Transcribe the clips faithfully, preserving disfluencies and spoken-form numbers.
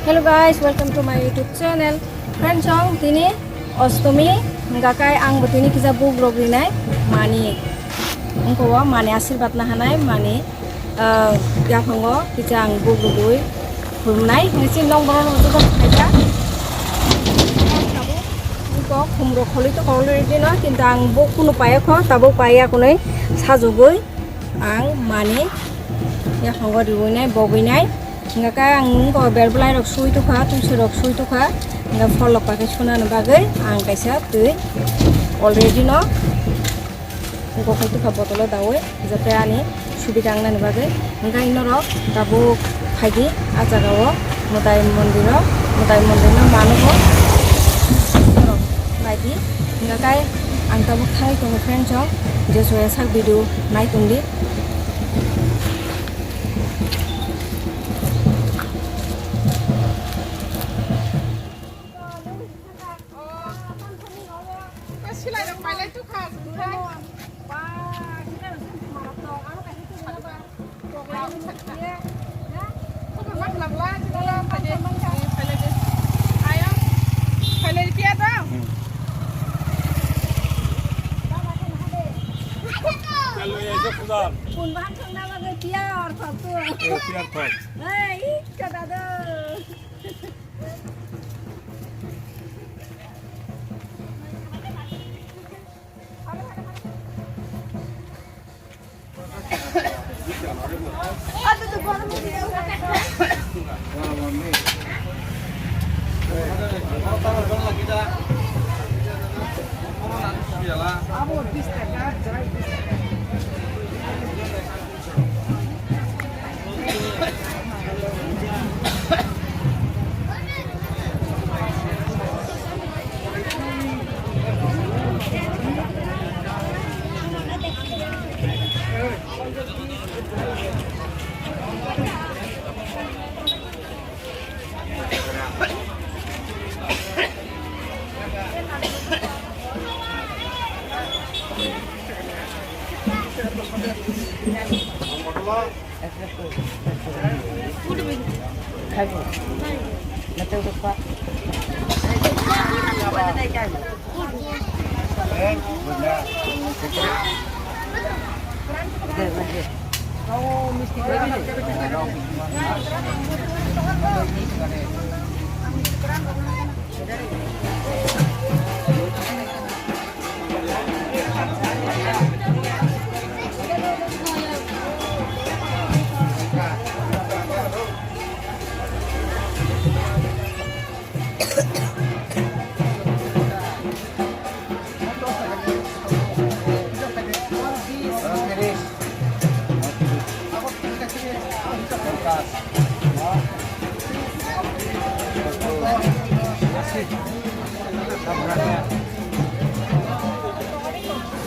Hello guys, welcome to my YouTube channel. Friends, ang tini Ostomi, hingka khe ang bo tini kisa bugrok rinai mani. Wngkha o mani asirbat nahanai mani, ah, yaphango kisa ang bugrok rwi khulumnai. Nisi nong borok rok joto khaija. Wngkha khumrok kholwi tongkha already no, kintu ang bo kunu paiya kho, tabuk paiya kunui sajugwi. Ang mani yaphango riwinai, bogwinai. Hingka khe ang wngkha ber bwlairok sui tukha, tuisirok sui tukha. Hingka pholok paikhe sunani bagwi ang kaisa twi already no gokhai tukha botolo daui, jate ani subida wngnani bagwi. Hingka inorok tabuk phaidi ah jagao mwtai mondiro, mwtai mondirno manugo. Norok naidi. Hingka khe ang tabuk thangwi tongo friends rok, je soya sak video nai tongdi. Kun bahan thangna bagwi piya or thok tu. Eh, piya thok. Hei, kada do.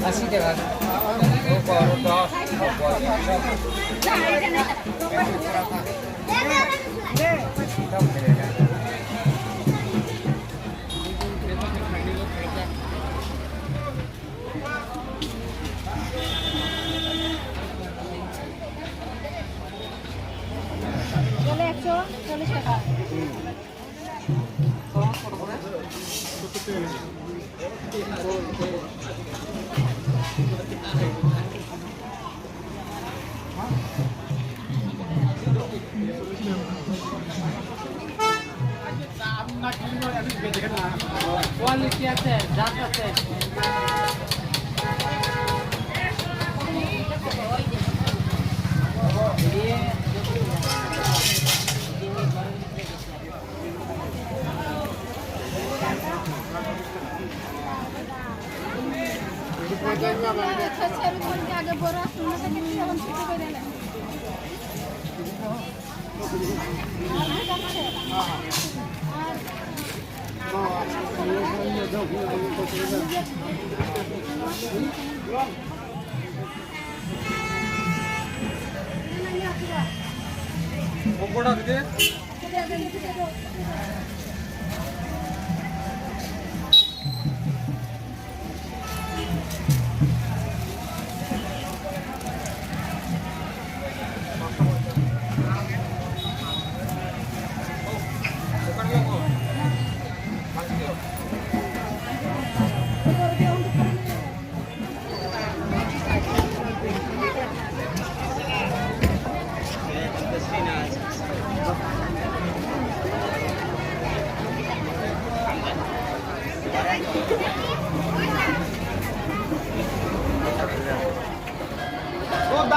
Asi taka. Ekso chollish taka. Quality আছে, জাত আছে।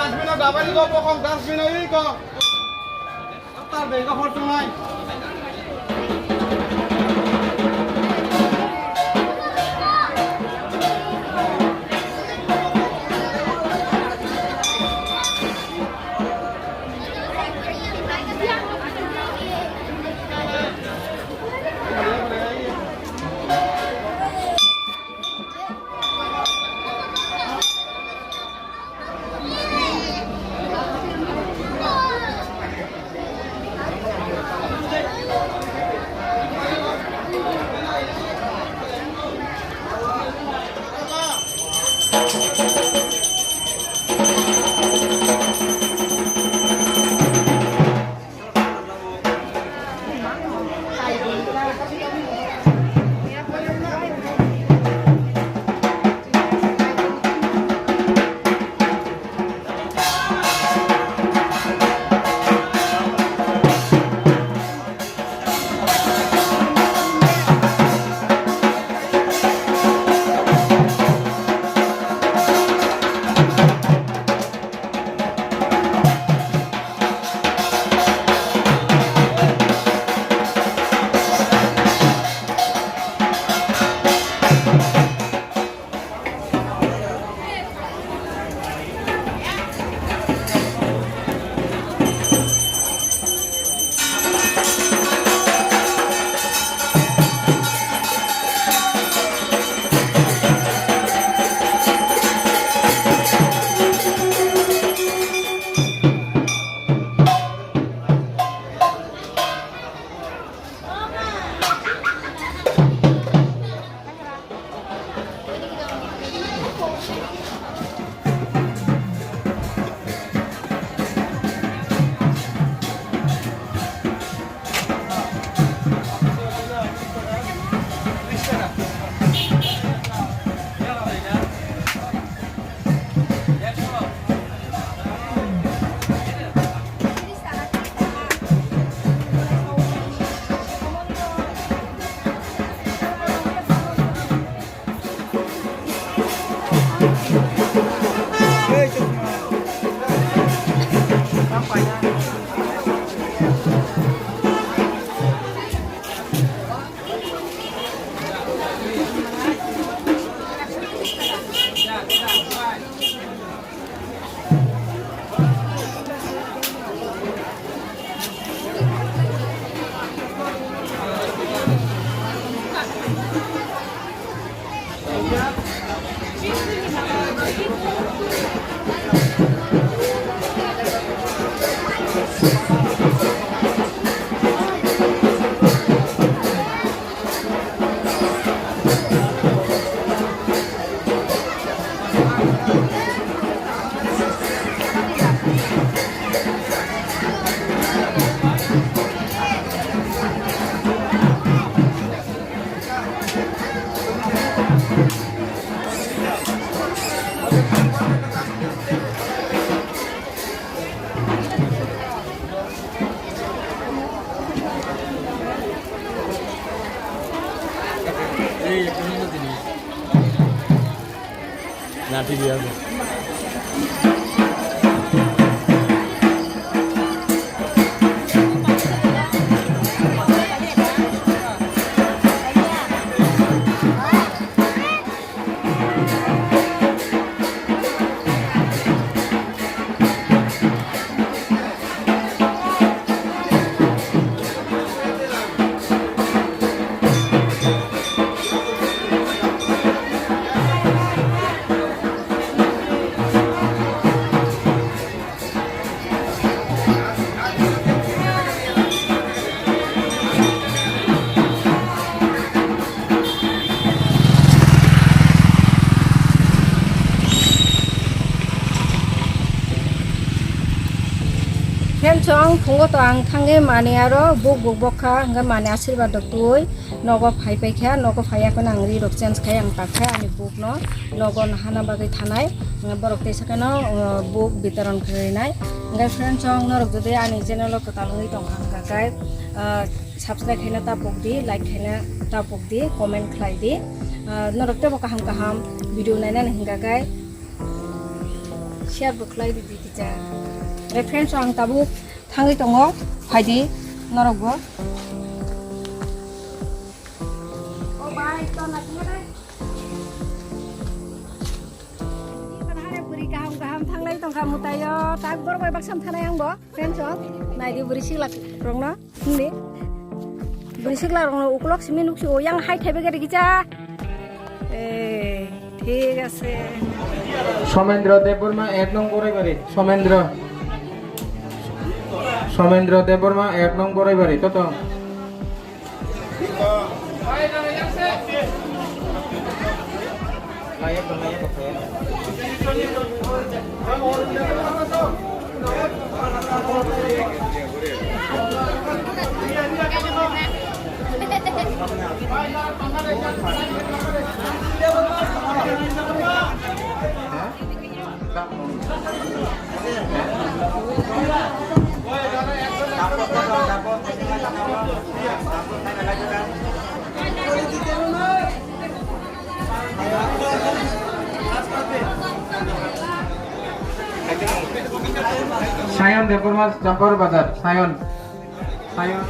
Bino gabani go bokong das bino iko. Tar bega hor tunai. Khe chwng phungo to ang thangwi mani aro buk buk bokha hwnkhe mani asirwad rok twi nogo phai paikha, nogo phaiya kheno ang ri rok change khai ang tak khai ani buk no nogo nahana bagwi thanai borok teisa kheno buk bitoron khwlainai. Hwnkhe friends chwng norok jodi ani channel o kwtal wngwi tongkha hwnkha khe subscribe khaina ta pok di, like khaina ta pok di, comment khlai di. Norok teibo kaham kaham video nainani hwnkha khe Share bo khlai di di kisa. Re friends, ang tabuk thangwi tongo, phaidi norokbo. O bai, to na thangna dai. Bwrwi kaham kaham thanglai tongkha mwtaio, tak borok bai baksa thanai ang bo. Friends, o, naidi bwrwi siglak rokno, hindi. Bwrwi siglak rokno ukulok simi nuksi o yang hai thaibe gari kicha. Eh, thik ase. Somendra Debbarma, ek nong Boraibari. Somendra. Somendra Debbarma, ek nong Boraibari. Toto. Sayon Debbarma, Champar Bazar, Sayon. Sayon.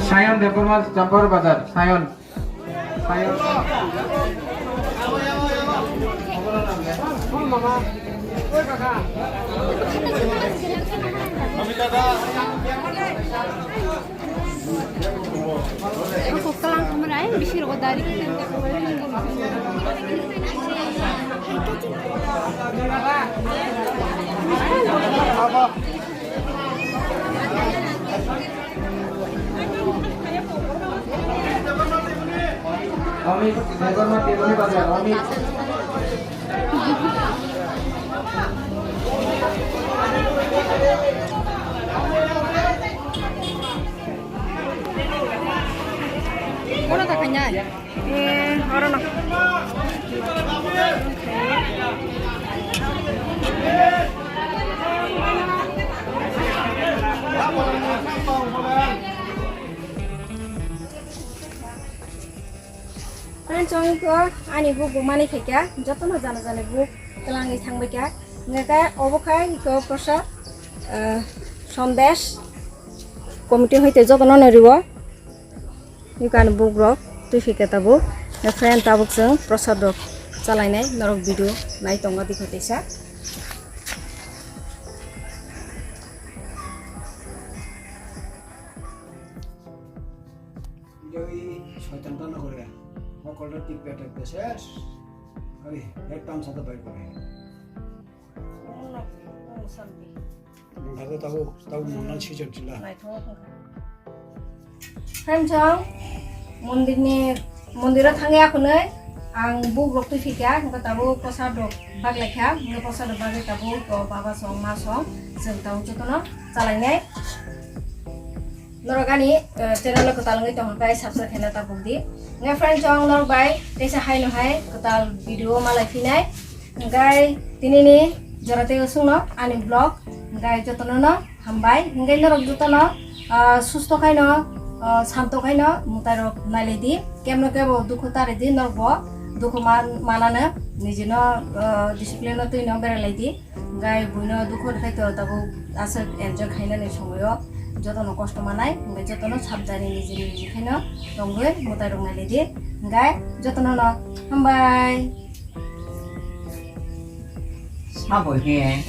Sayon Debbarma, Champar Bazar, Sayon. Ako kalang kamarai, bisi rogo dari. Amit, Debbarma, Teboni Bazar, Amit. Kono ta kanya? Eh, oro no. Friends, chong ko ani buk bo mani khaikha, jotono jana jani buk twlangwi thangbaikha. Hingkhe obo khai ko prosad, eh, sondesh committee hoite jotono no riwo. Nukani bukrok twi phikha tabuk. Friend, tabuk chwng prosad rok chalainai, norok video nai tongo dikha teisa. Jai soitan tana kore. Mokol rok tik petek beses. Ari, ek tam sata bai kore. Tabuk, tabuk monang season chila. Friends, chong mondirni, mondiro thangya khwnwi ang buk rok twi phikha, hwnkhe tabuk prosad rok baglaikha, hwnkhe prosad rok bagwi tabuk o baba song, ma song, chwng tabuk jotono chalainai. Norok ani, eh, channel o kwtal wngwi tongkha khe subscribe khaina ta pokdi. Hwnkhe friends, chong norok bai teisa haino hai kwtal video malai phinai. Hingkai tinini jora tei usungno ani vlog, hingkai jotono no hambai, hingkai norok jotono, ah, susto khaino, ah, santo khaino mwtai rok nailai di, kemno kebo dukhu tari di, norok bo dukhu man-, manano nijino, ah, discipline no twi no berai lai di, hingkai buino dukhu khai to tabuk aswk enjoy khainani somoyo jotono kosto manai, hingkai jotono sabdani nijini niji khaino tongwi mwtai rok nailai di, hingkai jotono no hambai. Sabo khe.